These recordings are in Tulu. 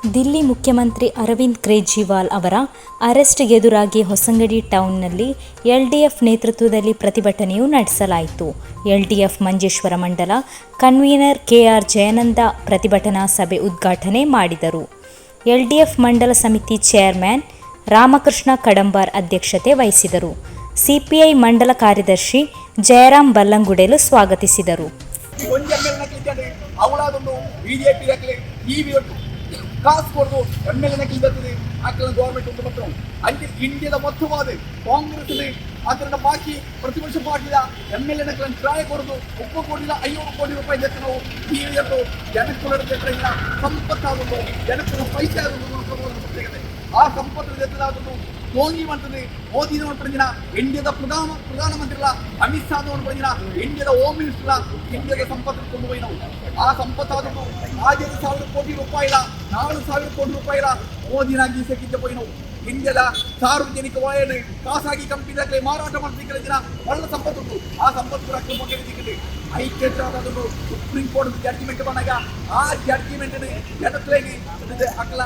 ದಿಲ್ಲಿ ಮುಖ್ಯಮಂತ್ರಿ ಅರವಿಂದ್ ಕೇಜ್ರಿವಾಲ್ ಅವರ ಅರೆಸ್ಟ್ಗೆದುರಾಗಿ ಹೊಸಂಗಡಿ ಟೌನ್ನಲ್ಲಿ ಎಲ್ಡಿಎಫ್ ನೇತೃತ್ವದಲ್ಲಿ ಪ್ರತಿಭಟನೆಯು ನಡೆಸಲಾಯಿತು. ಎಲ್ಡಿಎಫ್ ಮಂಜೇಶ್ವರ ಮಂಡಲ ಕನ್ವೀನರ್ ಕೆಆರ್ ಜಯಾನಂದ ಪ್ರತಿಭಟನಾ ಸಭೆ ಉದ್ಘಾಟನೆ ಮಾಡಿದರು. ಎಲ್ಡಿಎಫ್ ಮಂಡಲ ಸಮಿತಿ ಚೇರ್ಮನ್ ರಾಮಕೃಷ್ಣ ಕಡಂಬಾರ್ ಅಧ್ಯಕ್ಷತೆ ವಹಿಸಿದರು. ಸಿಪಿಐ ಮಂಡಲ ಕಾರ್ಯದರ್ಶಿ ಜಯರಾಮ್ ಬಲ್ಲಂಗುಡೇಲು ಸ್ವಾಗತಿಸಿದರು. ಒಂಜಿ ಎಮ್ ಎಲ್ ನಕ್ಲಿ ಅವಳಾದೊಂದು ಬಿಜೆಪಿ ನಕ್ಲಿ ಟಿವಿ ಉಂಟು ಕಾಸು ಕೊಡ್ದು ಎಮ್ ಎಲ್ ಎ ನಕ್ಲಿ ಬರ್ತದೆ. ಅಕ್ಲ ಗೌರ್ಮೆಂಟ್ ಉಂಟು ಮತ್ತು ಅಂಚೆ ಇಂಡಿಯಾದ ಮೊತ್ತವಾದ ಕಾಂಗ್ರೆಸ್ ಅದರ ಬಾಕಿ ಪ್ರತಿಪಕ್ಷ ಪಾರ್ಟಿದ ಎಮ್ ಎಲ್ ಎ ನಕ್ಲನ್ನು ಕ್ರಾಯ ಕೊಡೋದು 30 ಕೋಟಿದ 500 ಕೋಟಿ ರೂಪಾಯಿ ನಾವು ಟಿವಿ ಉಂಟು. ಜನಕ್ಕುಲ ಸಂಪತ್ತಾದೊಂದು, ಜನಕ್ಕುಲ ಪೈಸೆ ಆದೊಂದು ಪ್ರತ್ಯೇಕತೆ. ಆ ಸಂಪತ್ತು ಜೊತೆದಾದೊಂದು ತೋಂಗಿ ಮಂತದೆ. ಮೋದಿ ಪಂಡಿನ ಇಂಡಿಯಾದ ಪ್ರಧಾನಮಂತ್ರಿಗಳ, ಅಮಿತ್ ಶಾ ಪಂಡಿನ ಇಂಡಿಯಾದ ಹೋಮ್ ಮಿನಿಸ್ಟರ್ ಇಂಡಿಯಾದ ಸಂಪತ್ತು ಕೊಂಡು ಹೋಯಿನವು. ಆ ಸಂಪತ್ತಾದೊಂದು 5,000 ಕೋಟಿ ರೂಪಾಯಿಲ, 4,000 ಕೋಟಿ ರೂಪಾಯಿಲ ಮೋದಿನ ಗೀಸಕ್ಕಿದ್ದ ಪೋಯಿನವು. ಇಂಡಿಯಾದ ಸಾರ್ವಜನಿಕ ವಲಯ, ಖಾಸಗಿ ಕಂಪನಿದಾಗಲೇ ಮಾರಾಟ ಮಾಡ್ಲಿಕ್ಕೆ ದಿನ ಒಳ್ಳೆ ಸಂಪತ್ತುಂಟು. ಆ ಸಂಪತ್ತು ಕೂಡ ಅಕ್ರಮ. ಐಕ್ಯತೆ ಸುಪ್ರೀಂ ಕೋರ್ಟ್ ಜಡ್ಜ್ಮೆಂಟ್ ಬಂದಾಗ ಆ ಜಡ್ಜ್ಮೆಂಟ್ ಜನತೆಗೆ ಅಕ್ಲ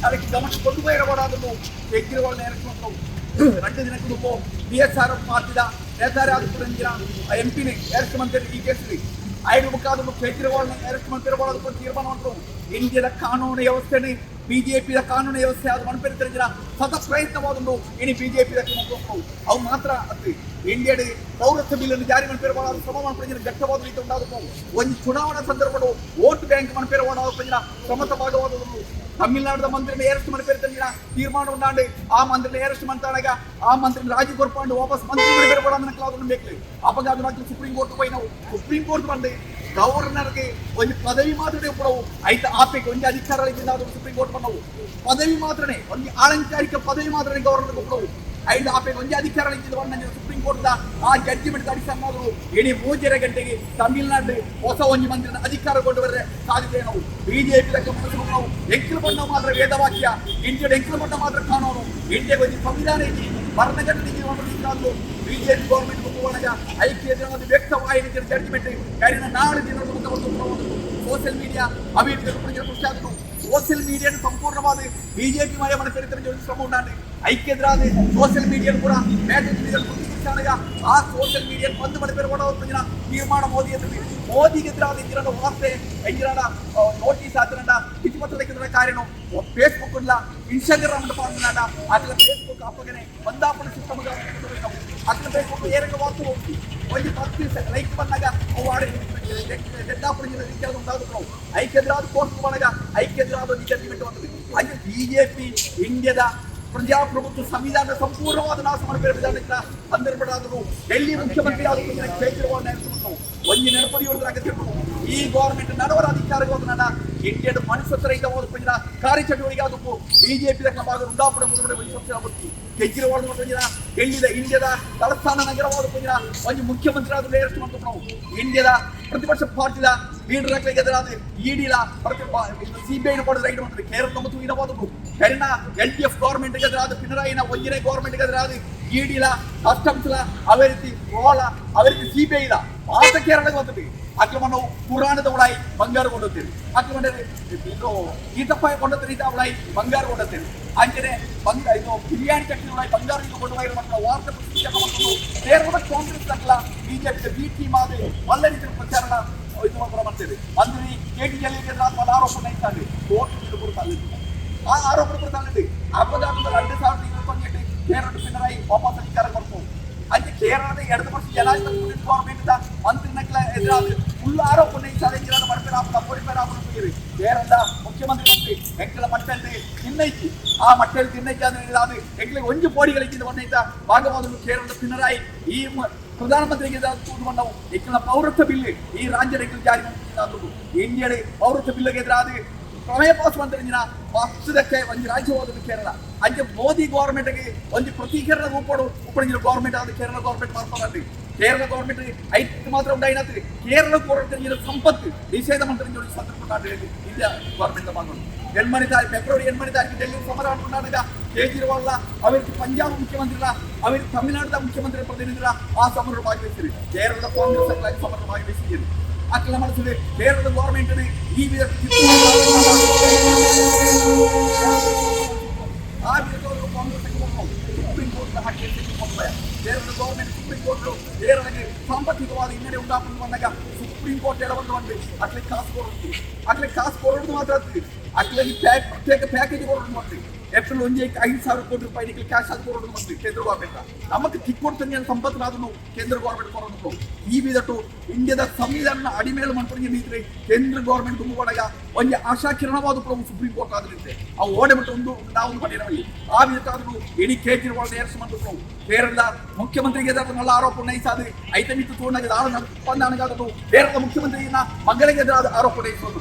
ಅದಕ್ಕೆ ಗಮನ ಕೊಂಡು ಹೋಗಿರಬಾರದನ್ನು ಕೇಜ್ರಿವಾಲ್ ಅರೆಸ್ಟ್ ಮಾಡ್ತಾವು. 2 ದಿನಕ್ಕೆ ಮುമ്പು ಬಿ ಎಸ್ ಆರ್ ಎಫ್ ಮಾಡ್ತಿದ್ದ ನೇತಾರ ಎಂ ಪಿని ಅರೆಸ್ಟ್ ಮಾಡ್ತಾರೆ. ಈ ಕೇಸಲ್ಲಿ ಐದು ಮುಖಾದ ಕೇಜ್ರಿವಾಲ್ ಅರೆಸ್ಟ್ ಮಾಡ್ತಿರಬಾರದು ತೀರ್ಮಾನ ಮಾಡ್ತಾರೆ. ಇಂಡಿಯಾದ ಕಾನೂನು ವ್ಯವಸ್ಥೆని, ಬಿಜೆಪಿಯ ಕಾನೂನು ವ್ಯವಸ್ಥೆ ಅದು ಮನಪೆರಿತಿನ ಸತ ಪ್ರಯತ್ನವಾದುಂಡು. ಇನಿ ಬಿಜೆಪಿ ಅವು ಮಾತ್ರ ಅತ್ತಿ ಇಂಡಿಯಾಡ್ ಪೌರತ್ವ ಬಿಲ್ ಅನ್ನು ಜಾರಿ ಮನ್ಪೆರಬಾರದು ಶ್ರಮ ಮನ್ಪೆರ ಘಟ್ಟವಾದ ರೀತಿ ಉಂಟಾದ. ಒಂದು ಚುನಾವಣಾ ಸಂದರ್ಭ ವೋಟ್ ಬ್ಯಾಂಕ್ ಮನ್ಪೆರಬಾರದು ಶ್ರಮದ ಭಾಗವಾದದ್ದು. ತಮಿಳುನಾಡದ ಮಂತ್ರಿನ ಅರೆಸ್ಟ್ ಮನ್ಪೆರಿತಿನ ತೀರ್ಮಾನ ಉಂಡಾಂಡು. ಆ ಮಂತ್ರಿನ ಅರೆಸ್ಟ್ ಮಂತಾನಾಗ ಆ ಮಂತ್ರಿನ ರಾಜಿ ಕೊರ್ಪಾಂಡು ವಾಪಸ್ ಮಂತ್ರಿ ಮನ್ಪೆರಬಾರದು ಬೇಕು. ಅಪಗಾದ ಸುಪ್ರೀಂ ಕೋರ್ಟ್ ಪೋಯಿ ನಾವು. ಸುಪ್ರೀಂ ಕೋರ್ಟ್ ಬಂದು ಗವರ್ನರ್ಗೆ ಒಂದು ಪದವಿ ಮಾತ್ರ ಉಪ್ಪಡವು ಐತ ಆಪೆಗೆ ಒಂದು ಅಧಿಕಾರ ಇದ್ದ ಸುಪ್ರೀಂ ಕೋರ್ಟ್ ಬಂದವು. ಪದವಿ ಮಾತ್ರನೇ, ಒಂದು ಆಲಂಕಾರಿಕ ಪದವಿ ಮಾತ್ರನೇ ಗವರ್ನರ್ ಉಪ್ಪಡವು. ಐದು ಆಪೆಗೆ ಒಂದೇ ಅಧಿಕಾರ ಇದ್ದ ಸುಪ್ರೀಂ ಕೋರ್ಟ್ ಆ ಜಡ್ಜಿಮೆಂಟ್ ಅಡಿಸನ್ನಾದ್ರು ಇಡೀ 3.5 ಗಂಟೆಗೆ ತಮಿಳುನಾಡು ಹೊಸ ಒಂದು ಮಂತ್ರಿನ ಅಧಿಕಾರ ಕೊಂಡು ಬರ್ರೆ ಸಾಧ್ಯತೆ. ನಾವು ಬಿಜೆಪಿ ನಾವು ಎಂಕಿಲು ಬಣ್ಣ ಮಾತ್ರ ವೇದವಾಕ್ಯ. ಇಂಡಿಯಾ ಎಂಕಿಲು ಬಣ್ಣ ಮಾತ್ರ ಕಾನೂನು. ಇಂಡಿಯಾಗೆ ಒಂದು ಸಂವಿಧಾನ ಐತಿ, ಭರಣಘಟನೆ. ಬಿಜೆಪಿ ಗೌರ್ಮೆಂಟ್ ಮುಖವಾಡಗ ಐಕ್ಯ ವ್ಯಕ್ತವಾಯಿನ ಜಡ್ಜ್ಮೆಂಟ್ ಕರಿನ 4 ದಿನ ಸೋಷಿಯಲ್ ಮೀಡಿಯಾ ಅಭಿವೃದ್ಧಿ. ಸೋಷಿಯಲ್ ಮೀಡಿಯಾ ಸಂಪೂರ್ಣವಾದ ಬಿಜೆಪಿ ಮಯ ಮನಪೆರಿತ ಶ್ರಮ ಉಂಟಾಂಡು. ಐಕ್ಯದ್ರಾದ ಸೋಷಿಯಲ್ ಮೀಡಿಯಾ ಕೂಡ ಆ ಸೋಷಿಯಲ್ ಮೀಡಿಯಾ ಬಂದ್ ಮನಪೆರಬಾರದು ತೀರ್ಮಾನ ಮೋದಿ ಎತ್ತಿದೆ. ಮೋದಿಗೆ ಎದುರಾದ ಇಂಜಿನ ವಾರ್ತೆ, ಎಂಜಿನ ನೋಟಿಸ್ ಆತನಂಡ ಭಿತ್ತಿಪತ್ರ ಕಾರ್ಯನು ಫೇಸ್ಬುಕ್ ಇಲ್ಲ, ಇನ್ಸ್ಟಾಗ್ರಾಮ್ ಪಾಡ್ನಾಡ. ಅದ್ರ ಫೇಸ್ಬುಕ್ ಅಪ್ಪಗನೆ ಬಂದಾಪುಣ ಸಿಸ್ಟಮ್. ಅದ್ರ ಫೇಸ್ಬುಕ್ ಏರಂಗ ವಾರ್ತೆ ಹೋಗ್ತಿ ಒಂದು 10 ಲೈಕ್ ಬಂದಾಗ ಅವು ಆಡಿ ದೆಡ್ಡಾಪುರ ರೀತಿಯಾದ ಉಂಟಾದ. ಐಕ್ಯದ್ರಾದ ಕೋರ್ಟ್ ಬಂದಾಗ ಐಕ್ಯದ್ರಾದ ಒಂದು ಜಡ್ಜ್ಮೆಂಟ್ ಬಂದದ್ದು. ಹಾಗೆ ಬಿಜೆಪಿ ಇಂಡಿಯಾದ ಪ್ರಜಾಪ್ರಭುತ್ವ ಸಂವಿಧಾನ ಸಂಪೂರ್ಣವಾದ ನಾಶ ಮಾಡಬೇಕು ಸಂದರ್ಭದಾದರೂ ಡೆಲ್ಲಿ ಮುಖ್ಯಮಂತ್ರಿ ಆದ ಕೇಜ್ರಿವಾಲ್ ಒಂದು ನೆನಪದಿ ಅಗತ್ಯ. ಈ ಗೌರ್ಮೆಂಟ್ ನಡವರ ಅಧಿಕಾರಕ್ಕೆ ಹೋದ ಇಂಡಿಯಾದ ಮನುಷ್ಯತ್ವ ರಹಿತವಾದ ಕಾರ್ಯಚಟುವಟಿಕೆ ಅದಕ್ಕೂ ಬಿಜೆಪಿ ಭಾಗ ಉಂಡಾಪುರ ಕೇಜ್ರಿವಾಲ್ ಡೆಲ್ಲಿದ ಇಂಡಿಯಾದ ತಲಸ್ಥಾನ ನಗರವಾದ ಒಂದು ಮುಖ್ಯಮಂತ್ರಿ ಆದ ಅರೆಸ್ಟ್ ಮಾಡ್ತು ನಾವು. ಇಂಡಿಯಾದ ಪ್ರತಿಪಕ್ಷ ಪಾರ್ಟಿದ ಲೀಡರ್ ಎದುರಾದ ಇಡಿಲ, ಸಿಬಿಐ ಪಡೆದ ರೈಡ್ ಮಾಡ್ತಾರೆ. ಕೇರಳ ಮತ್ತು ಇನವಾದದ್ದು ಕರಿನ ಎಲ್ ಡಿ ಎಫ್ ಗೌರ್ಮೆಂಟ್ ಎದುರಾದ, ಪಿಣರಾಯಿನ ಒಂಜನೇ ಗೌರ್ಮೆಂಟ್ ಎದುರಾದ ಇಡಿಲ, ಕಸ್ಟಮ್ಸ್ ಅವೇ ರೀತಿ ರೋಲ, ಅವೇ ರೀತಿ ಸಿಬಿಐ ಮಾತ ಕೇರಳಕ್ಕೆ ಬಂತದೆ. ಅಕ್ಲ ನಾವು ಪುರಾಣದ ಒಳಾಯಿ ಬಂಗಾರ ಕೊಂಡೊತ್ತೀರಿ. ಅಕ್ಲ ಇದು ಈತಪ್ಪ ಕೊಂಡೊತ್ತೀರಿ, ಅವಳಾಯಿ ಬಂಗಾರ ಕೊಂಡೊತ್ತೀರಿ. ಅಂಚನೆ ಬಂಗ ಇದು ಬಿರಿಯಾನಿ ಚಟ್ನಿ ಒಳಾಯಿ ಬಂಗಾರ ಇದು ಕೊಂಡು ಮಕ್ಕಳ ವಾರ್ತೆ ಪ್ರಸಿದ್ಧ. ಕೇರಳದ ಕಾಂಗ್ರೆಸ್ ಅಕ್ಲ ಬಿಜೆಪಿ ಬಿ ಟೀಮ್ ಆದ ಒಳ್ಳೆ ರೀತಿಯ ಪ್ರಚಾರ ಇದು ಮಾಡ್ತೇವೆ. ಮಂತ್ರಿ ಕೆ ಟಿ ಜಲೀಲ್ ಆರೋಪ ಇದ್ದಾನೆ. ಕೋರ್ಟ್ ಕೂಡ ತಳ್ಳಿದ್ದೆ, ಆ ಆರೋಪ ಕೂಡ ತಳ್ಳಿದೆ. ಅಪಘಾತದ 2021 ಕೇರಳ ಪಿಣರಾಯಿ ವಾಪಸ್ ಅಧಿಕಾರ ಕೊಡ್ತು. ಅಂಚೆ ಕೇರಳದ ಇಡದುಪಕ್ಷ ಜನಾಧಿಪತ್ಯ ಗೌರ್ಮೆಂಟ್ ಮಂತ್ರಿನಕ್ಲ ಎದುರಾದ ಫುಲ್ ಆರೋಪ ಮಡಪೇರಾಪುರ ಪೊಡಿಪೇರಾಪುರ. ಕೇರಳದ ಮುಖ್ಯಮಂತ್ರಿ ಮಂತ್ರಿ ಎಂಕಲ ಮಟ್ಟಲ್ಲಿ ತಿನ್ನೈತಿ, ಆ ಮಟ್ಟಲ್ಲಿ ತಿನ್ನೈತಿ ಅಂದ್ರೆ ಅದು ಎಂಕಲಿಗೆ ಒಂಜಿ ಪೋಡಿಗಳಿದ್ದ ಒಂದೈತ ಭಾಗವಾದ ಕೇರಳದ ಪಿಣರಾಯಿ ಈ ಪ್ರಧಾನಮಂತ್ರಿಗೆ ನಾವು ಎಂಕಲ ಪೌರತ್ವ ಬಿಲ್ ಈ ರಾಜ್ಯದ ಎಂಕಲ್ ಜಾರಿ ಇಂಡಿಯಾದ ಪೌರತ್ವ ಬಿಲ್ಗೆ ಎದುರಾದ ಪ್ರಮೇಯ ಪಾಸ್ ಮಂತ್ರಿ ಪಕ್ಷದಕ್ಕೆ ಒಂದು ರಾಜ್ಯವಾದದ್ದು ಕೇರಳ. ಅಂಚೆ ಮೋದಿ ಗೌರ್ಮೆಂಟ್ಗೆ ಒಂದು ಪ್ರತೀಕರಣ ರೂಪಡು ಉಪ್ಪಡಿನ ಗೌರ್ಮೆಂಟ್ ಆದ ಕೇರಳ ಗೌರ್ಮೆಂಟ್ ಮಾರ್ಪಾಡಲ್ಲಿ. ಕೇರಳ ಗೌರ್ಮೆಂಟ್ ಐದು ಮಾತ್ರ ಉಂಡಾಯಿನತ್ರಿ. ಕೇರಳ ಹೋರಾಟ ಸಂಪತ್ತು ನಿಷೇಧ ಮಂತ್ರಿ ಸಂದರ್ಭ ಇಂಡಿಯಾ ಗೌರ್ಮೆಂಟ್ ಮಗಳು ಎಣ್ಮಣಿ ತಾರೀಕು, ಫೆಬ್ರವರಿ ಎಣ್ಮಣಿ ತಾರೀಕು ಡೆಲ್ಲಿ ಸಮರ ಉಂಡಾಗ ಕೇಜ್ರಿವಾಲ್ ಅವರಿಗೆ ಪಂಜಾಬ್ ಮುಖ್ಯಮಂತ್ರಿಗಳ ಅವರಿಗೆ ತಮಿಳುನಾಡಿನ ಮುಖ್ಯಮಂತ್ರಿ ಪ್ರತಿನಿಧಿಗಳ ಆ ಸಮರ ಭಾಗವಹಿಸಿರಿ. ಕೇರಳದ ಕಾಂಗ್ರೆಸ್ ಸಮರ ಭಾಗವಹಿಸಿದ್ದೀರಿ. ಅಕ್ಲ ಮನಸ್ಸಿದೆ. ಕೇರಳದ ಗೌರ್ಮೆಂಟ್ ಈ ವಿಧ ಆ ವಿಧದವರು ಕಾಂಗ್ರೆಸ್ ಸುಪ್ರೀಂ ಕೋರ್ಟ್ ಹಾಕಿ. ಕೇರಳ government supreme court ಕೇರಳಕ್ಕೆ ಸಾಂಪತ್ತಿಕವಾದ ಹಿನ್ನಡೆ ಉಂಟಾಕೊಂಡು ಬಂದಾಗ ಸುಪ್ರೀಂ ಕೋರ್ಟ್ ಎಡವನ್ನು ಬಂದು ಅಟ್ಲಿ ಕಾಸು ಕೊಡೋದು. ಅಟ್ಲಿ ಕಾಸು ಕೊಡೋದು ಮಾತ್ರ ಆಗ್ತದೆ, ಅಟ್ಲಿಗೆ ಪ್ರತ್ಯೇಕ ಪ್ಯಾಕೇಜ್ ಕೊಡೋದು ಮಾಡ್ತೀವಿ. ಏಪ್ರಿಲ್ 1 5,000 ಕೋಟಿ ರೂಪಾಯಿ ಕ್ಯಾಶ್ ಅದು ಕೊಡೋದು ಮಾಡ್ತೀವಿ. ಕೇಂದ್ರ ಗೌರ್ಮೆಂಟ್ ನಮಗೆ ತಿಕ್ಕೊಡ್ತಾನೆ ಸಂಪತ್ತಿನಾದನ್ನು ಕೇಂದ್ರ ಗೌರ್ಮೆಂಟ್ ಕೊಡೋದು. ಈ ವಿಧಟ್ಟು ಇಂಡಿಯಾದ ಸಂವಿಧಾನ ಅಡಿಮೇಲೆ ಮನ್ಪುಣಿಗೆ ನೀತ್ರೆ ಕೇಂದ್ರ ಗೌರ್ಮೆಂಟ್ ತುಂಬುವಾಗ ಒಂಜಿ ಆಶಾಕಿರಣವಾದ ಪ್ರಭು ಸುಪ್ರೀಂ ಕೋರ್ಟ್ ಆದ್ರಿಂದ ಆ ಓಡೆ ಮಟ್ಟ ಒಂದು ನಾವು ಪಡೆಯಲಿ. ಆ ವಿಧಕ್ಕಾದ್ರೂ ಇಡೀ ಕೇಜ್ರಿವಾಲ್ ನೇರಸ್ ಮಂತ್ರು ಕೇರಳದ ಮುಖ್ಯಮಂತ್ರಿಗೆ ಎದುರಾದ ನಲ್ಲ ಆರೋಪ ನೈಸಾದ ಐತ ಮಿತ್ತು ತೂರ್ಣಗೆ ಒಪ್ಪಂದ ಕೇರಳದ ಮುಖ್ಯಮಂತ್ರಿನ ಮಗಳಿಗೆ ಎದುರಾದ ಆರೋಪ ನೈಸೋದು.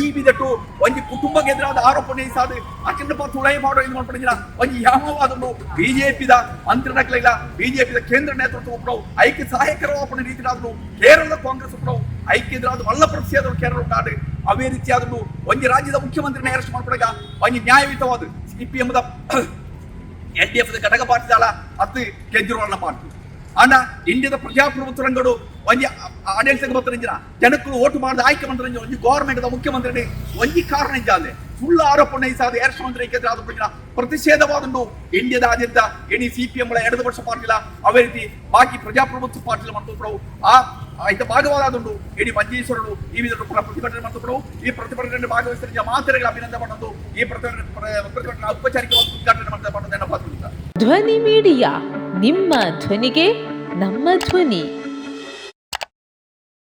ಈ ವಿಧಟ್ಟು ಒಂಜಿ ಕುಟುಂಬಕ್ಕೆ ಎದುರಾದ ಆರೋಪ ನೈಸಾದ ಅಚಂಡ ತುಳೈ ಮಾಡೋ ಇದು ಮಾಡ್ಕೊಂಡಿದ್ದೀರ. ಒಂಜಿ ಯಾಮವಾದನ್ನು ಬಿಜೆಪಿದ ಮಂತ್ರಿನಕ್ಲಿಲ್ಲ, ಬಿಜೆಪಿದ ಕೇಂದ್ರ ನೇತೃತ್ವ ಒಬ್ಬರು ಐಕ್ಯ ಸಹಾಯಕರವಾಪಣ ರೀತಿಯಾದ್ರು ಕೇರಳದ ಕಾಂಗ್ರೆಸ್ ಒಬ್ಬರು ಐಕ್ಯ ಎದುರಾದ ವಲ್ಲ ಪ್ರತಿಯಾದರು ಕೇರಳ ಉಂಟಾಡು. ಅವೇ ರೀತಿಯಾದನ್ನು ಒಂಜಿ ರಾಜ್ಯದ ಮುಖ್ಯಮಂತ್ರಿನ ಅರೆಸ್ಟ್ ಮಾಡ್ಕೊಡಗ ಒಂಜಿ ನ್ಯಾಯಯುತವಾದ CPM the LDF ಘಟಕ ಪಾರ್ಟಿದಾಳ ಅತ್ತು ಕೇಜ್ರಿವಾಲ್ನ ಪಾರ್ಟಿ. ಆಂಡ ಇಂಡಿಯಾದ ಪ್ರಜಾಪ್ರಭುತ್ವ ರಂಗಡು ಒಂಜಿ ಆಡಳಿತಕ್ಕೆ ಬತ್ತರಿಂಜಿನ ಜನಕ್ಕಳು ಓಟು ಮಾಡಿದ ಆಯ್ಕೆ ಮಂತ್ರಿ ಒಂಜಿ ಗೌರ್ಮೆಂಟ್ ಮುಖ್ಯಮಂತ್ರಿ ಒಂಜಿ ಕಾರಣ ಇದ್ದಾದೆ ಸುಳ್ಳು ಆರೋಪ ನೈಸಾದ ಅರೆಸ್ಟ್ ಮಂತ್ರಿ ಆದ ಪ್ರತಿಷೇಧವಾದುಂಡು. ಇಂಡಿಯಾದಾದ್ಯಂತ ಎಣಿ ಸಿಪಿಎಂ ಎಡದುಪಕ್ಷ ಪಾರ್ಟಿಲ, ಅವೇ ರೀತಿ ಬಾಕಿ ಪ್ರಜಾಪ್ರಭುತ್ವ ಪಾರ್ಟಿಲ ಮಂತ್ರು ಆ ಐತ ಭಾಗವಾದುಂಡು. ಇಡೀ ಮಂಜೇಶ್ವರರು ಈ ವಿಧ ಪ್ರತಿಭಟನೆ ಮಂತ್ರು ಈ ಪ್ರತಿಭಟನೆ ಭಾಗವಹಿಸಿದ ಮಾತ್ರೆಗಳ ಅಭಿನಂದನೆ ಮಾಡೋದು, ಈ ಪ್ರತಿಭಟನೆ ಪ್ರತಿಭಟನೆ ಔಪಚಾರಿಕವಾಗಿ ಉದ್ಘಾಟನೆ ಮಾಡ್ತಾ ಮಾಡೋದನ್ನ ಪಾತ್ರ. ಧ್ವನಿ ಮೀಡಿಯಾ, ನಿಮ್ಮ ಧ್ವನಿಗೆ ನಮ್ಮ ಧ್ವನಿ.